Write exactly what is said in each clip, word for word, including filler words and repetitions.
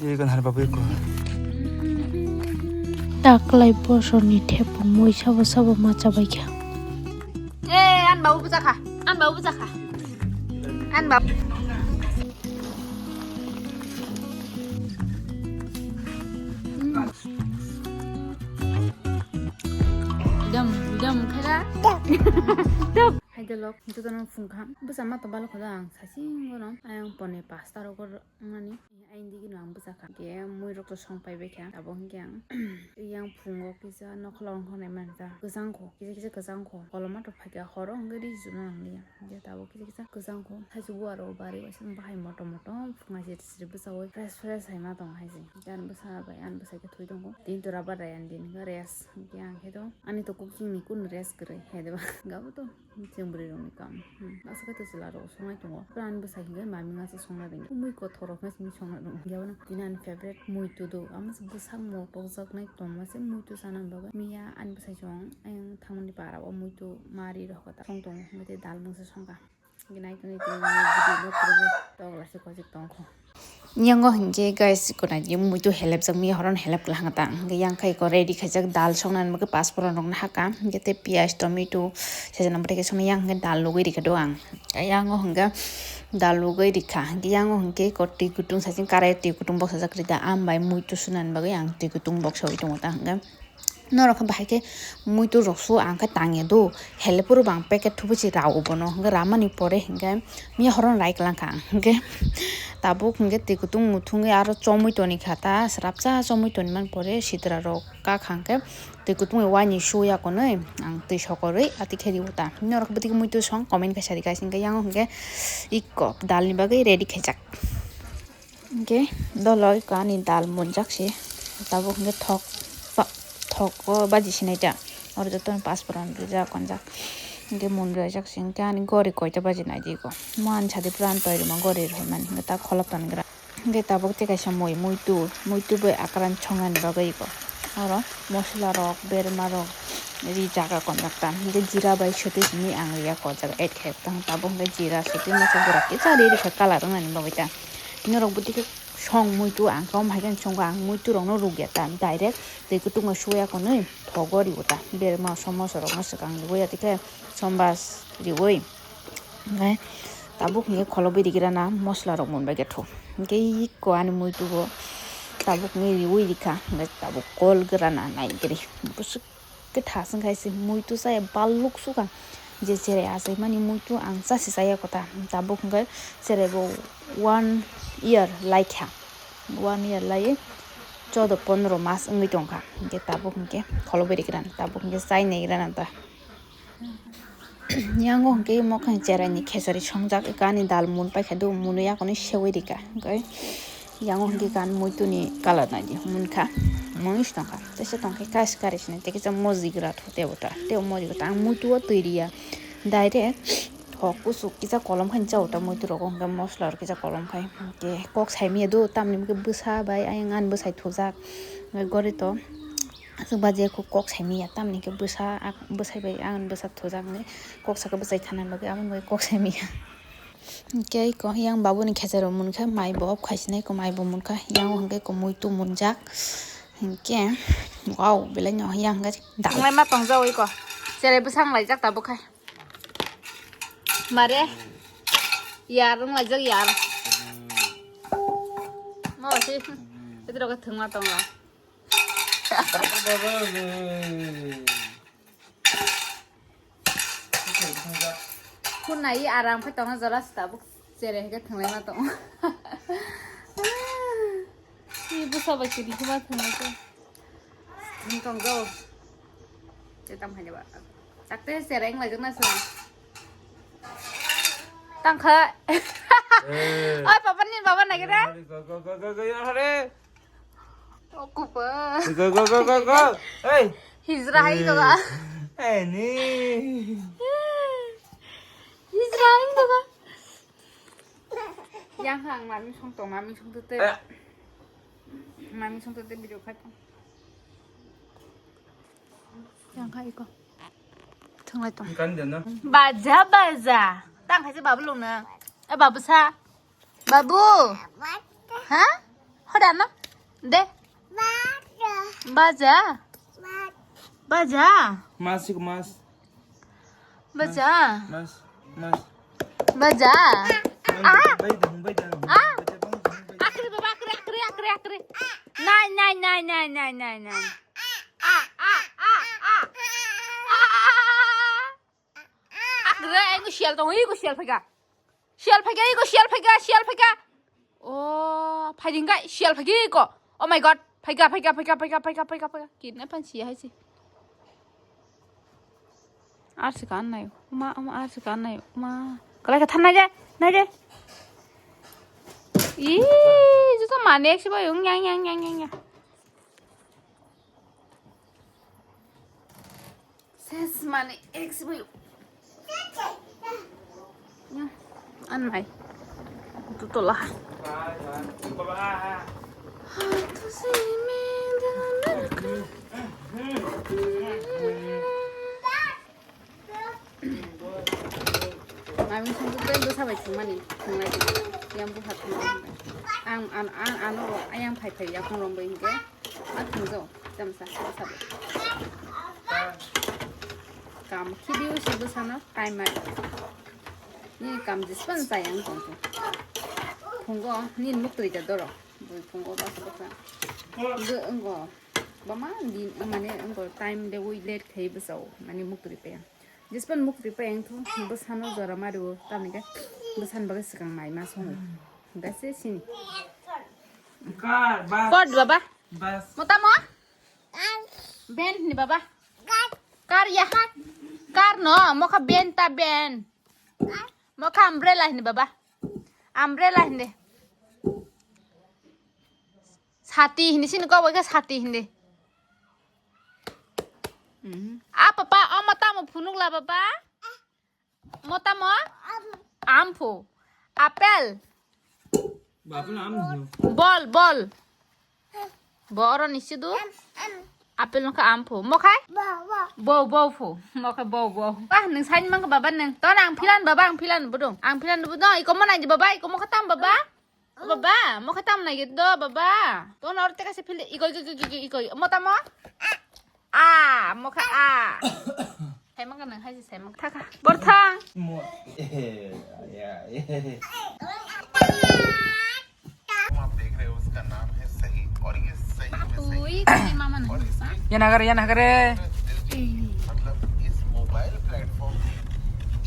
Ye kan har babu ko. Taklai bosorni thepung mui sabo sabo ma chabaikha. Eh, an babu bwjakha. An babu bwjakha. An babu. Dam, dam, khaga. Dam. Hai de lok, jotono phung kha. Bwsa ma to balo khoda ang sasing gono. Ayang pone pasta rok. Mani, aini digi no ang bwsa kha. Ke mui rok to song pai bai kha. Abo hwnkhe ang yang phungo kisa nokhola ongkhornai manja. Kwchang kho, kisa kisa kwchang kho. Koloma to phaikha horo hwnkhe ri juno ang liya. Hwnkhe tabuk kisa kisa kwchang kho. Thaichuk bu aro bari waisa bahai motom motom phunga siri siri bwsaui fresh fresh hai ma tong hai se. Hwnkhe ani bwsa bai ani bwsai khe thwi tongo. Tini to rubber rai ani din hwnkhe rest. Hwnkhe ang khe to ani to cooking ni kun rest kwrwi hai de ba. Gabo to. Chwng bwrwi rokni kam. Hmm. Aswk khe to chwla rok songnai tongo. Pura ani bwsai hwnkhe mami masa songna rwngya. Mui kothok rok no simi songna rwngya. Yabano tini ani favorite muitu do. Amo se bwsak motokjaknai tongma se muitu sana bagwi. Miya ani bwsai chwng ayang thangmani para o muitu mari rok ta song tongo. Hwnkhe dal mungsa songkha. Hwnkhe nai tongwi tini video no kwrwngwi togla se kochik tongkho. Yango hwnkhe guys, kunai di muitu helep jak mi horon helep kwlwng ta. Hwnkhe yang khai ko ready khaijak dal songna bagwi pasporon rok no haka. Hwnkhe tei piyaj, tomato, sajana bwtwi khe songna yang hwnkhe dal lugwi rikha do ang. Yango hwnkhe dal lugwi rikha. Hwnkhe yango hwnkhe ko twi kutung sajing karai twi kutung boksa jak rida. Am bai muitu sunani bagwi ang twi kutung boksa oi tongo ta hwnkhe. Norok khe bahai khe muitu rok su ang khe tangya do, helephuru bo ang packet thubu se rao bono, hwnkhe ramani pore hwnkhe miya horo no rai kwlangkha ang, hwnkhe tabuk hwnkhe twi kutung muthungwi aro chomwi toni kha ta, swrapsa chomwi toni man pore sidra rok kha hwnkhe twi kutung bai waini su ya konwi ang twi sokorwi ati khe riwo ta. Norok bwtwi muitu song comment khe sari guys, hwnkhe yango hwnkhe ikko dal ni bagwi ready khaijak. Hwnkhe dolo eko ani dal munjak se, tabuk hwnkhe thok, thok o baji sinai ta, oro jotono pasporon rijak konjak, hwnkhe mun rwjak se, hwnkhe ani gori koita baji naidi eko, mo ani sadi pura ani toirima gori rwmani, hwnkhe ta kholop toni gra, hwnkhe tabuk tei kaisa mui, muitu, muitu bai akran songnani bagwi eko, oro mosola rok, berma rok rijak konjak ta, hwnkhe jira bai sotwi simi ang riya konjak add khe ta, tabuk hwnkhe jira sotwi masa gura kisa ri rikha colour wngnani bagwi ta. Norok bwtwi khe song muitu ang khe omo hai khe song ang muitu rok no rwgya ta direct twi kutung o suya konwi thogo riwo ta berma somoso rok no swkang riwo ya tei khe sombas riwi hwnkhe tabuk hwnkhe kholobwi rigira na mosola rok mun bai khe thu hwnkhe iko ani muitu bo tabuk hwnkhe riwi rikha hwnkhe tabuk kol gira na nai giri bwswk. Khe thasung khai se muitu chaya baluk sukha. Je cherai achaimani muitu ang chasi chaya kota. Tabuk hwnkhe cherai bo one year laikha. One year laiwi chodo pondro mas wngwi tongkha. Hwnkhe tabuk hwnkhe kholobwi rikran. Tabuk hwnkhe chainai rana ta. Yango hwnkhe mokhang cherai ni khesari songjak. Kani dal mun paikha do, munu yakoni sewi rika. Hwnkhe Yango hwnkhe kan muitu ni colour nai di, munkha, mui se tongkha, tei se tongkha kais kari sini, tei kisa mojigra thu tei bo ta, tei mojigra ta, ang muitu o twi riya, direct thok kuchuk kisa kolom khai cha o ta muitu rogo, hwnkhe mosola rok kisa kolom khai, hwnkhe kok sai manya do, tamni hwnkhe bwsa bai ayang ani bwsai thujak, hwnkhe gori to aswk baji kok sai manya, tamni hwnkhe bwsa, bwsai bai ani bwsa thujak, hwnkhe kok saka bwsai thana bagwi aboni bagwi kok sai manya. Hwnkhe eko yang babuni khecherok munkha, mai bo off khaisinai eko mai bo munkha, yang hwnkhe eko muitu munjak. Hwnkhe wow, belai no yang hwnkhe dal. Wnglaima tongjak eko. Cherai bwsang laijak tabuk khai. Mare? Yar wnglaijak yar. Mo si. Ito rok thwngma tongo. Khunai aram khe tongo jora se tabuk cherai hwnkhe thwnglaima tongo. Ni bwsa bai kwrwi khe ma thwnglaikhe. Thwng tong jao. Tei tamo hai ba. Takte cherai wng laijak na se. Tangkha. Eh. Oi papa ni baba nai khe. Go, go, go, go, go, hore. O kupa. Go, go, go, go, go. Hey. Hijra hai to ga. Hey, ni. Hijra hai to ga. Yang hang mami song to, mami song to te. Eh. Mami song to te video khai to. Yang khai ko. Thang lai to. Kan den na. Baja, baja. Tang khai se babu long na. Eh, babu sa. Babu. Ha? Khoda no. De. Baja. Baja. Mas sik mas. Baja. Mas, mas. Baja. Bai dang, bai dang. Ah. Bai dang, bai dang. Akri baba, akri, akri, akri, akri. Nai, nai, nai. Ah, ah, ah, ah. Akre, ego sial tong, ego sial phaika. Sial phaika, ego sial phaika, sial phaika. Oh, phaiding kai, sial phaika ego. Oh my God, phaika, phaika, phaika. Kidnap pan siya hai si. Ar si kan nai, ma, ma ar si kan nai, ma. Kalai ka than nai je, nai je. Ih, juto mane ek si ba yung yang, yang, yang, yang, yang. Ses mani ek sibu. Ya, anai. Itu tola. Mami sungguh tuh itu sampai cuma nih, mulai yang buhat. Ang, an, an, anu, ayang pai pai ya kong rombeng ke. Ma thwngjago, tamsa, tamsa. Kam khibiu si bwsano time mari. Ni kam jispan chayang tongkhe. Phungo, ni muktwi da doro. Bui phungo basa basa. Bwsano, bama din, mane, time de ui late khai bwsao, mane muktwi paya. Jispan muktwi paya wngthu, bwsano jora mario, tamni khe bwsani bagwi swkang mai ma songo. Gase sini. Kar, bas. Kod baba. Bas. Mo tamo? Ben ni baba. Kar ya. Kar no, mo kha ben ta ben. Mo kha umbrella ni baba. Umbrella ni. Sati ni sini ko ke sati ni. Hmm. A papa, o mo tamo phunuk la baba. Mo tamo? Amphu. Apple. Ba apple am no. Bol, bol. Bo oro ni sidu. Apple no kha amphu. Mo khai? Bo, bo phu. Mo khai bo, bo. Wah, nung sain mang baba nung. Ton ang philan baba, ang philan budung. Ang philan budung. Iko mo nai baba, iko mo khatam baba. O baba, mo khe tam nai do baba. To nor te kaisa phil iko iko iko iko iko. Mo tamo? A, mo khe a. Hai mang nang hai sai mang thaka. Borthang. Mo. Ya, ya. आप देख रहे हो उसका नाम है सही और ये सही में सही। Tui, tui mama nang. Yan hagare, yan hagare. मतलब इस मोबाइल प्लेटफॉर्म में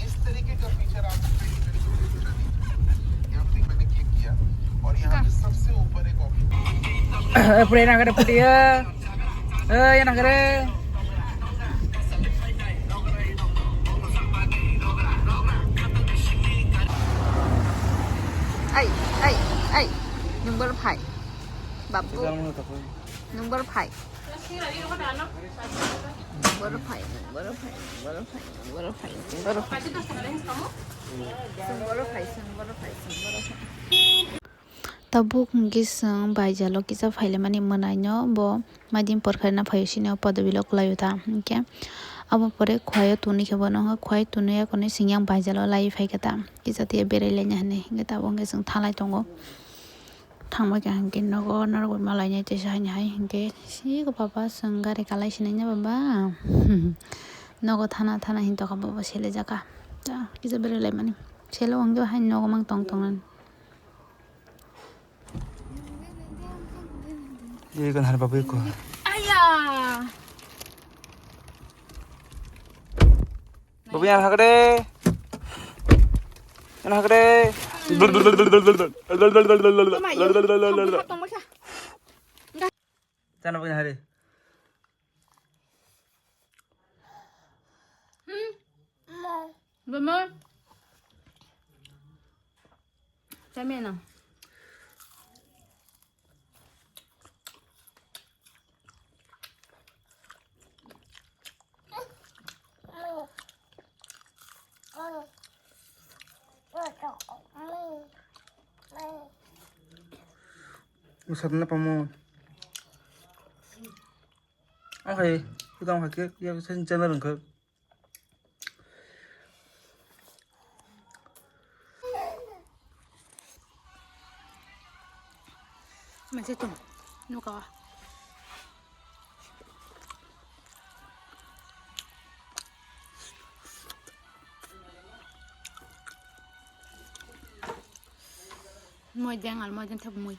इस तरीके का फीचर आपको कहीं पे भी नहीं मिलेगा। यहाँ पे मैंने क्लिक किया और यहाँ पे सबसे ऊपर एक option. Pura yang ada putih ya. Eh, yang ada. Ai, ai, ai. Number five. Babu. Number five. Borok phai, borok phai, borok phai, borok phai, borok phai. Borok phai, borok phai, borok phai. Tabuk hwnkhe chwng baijalo kisa phailaimani mwnaino bo maidin porkharina phaio sini o podobilo kwlaio ta hwnkhe abo pore khwlaio tonwi khe bono wngkha khwlai tonwi akhorni siyang baijalo lai phaikha ta kisa tia berai laina hinwi hwnkhe tabuk hwnkhe chwng thalai tongo. Thangbai kha hwnkhe nogo norok bai malainai teisa haini hai hwnkhe siko baba chwng gari kalai sinai na baba. Nogo thana thana hin tokha baba sele jaka. Ta kisa bere lai mani. Selo wngyo haini nogo mang tong tong nani. Ye kan har baba ko. Aya. Babu, yan hakade. Yan hakade. Chana babu, yan hakade. Bama. Chamena. Usap na pamo. Okay, kita ang hakik, ya, saya channel engkau. Jetung nuka. Moi jeng al moi jeng thep moi.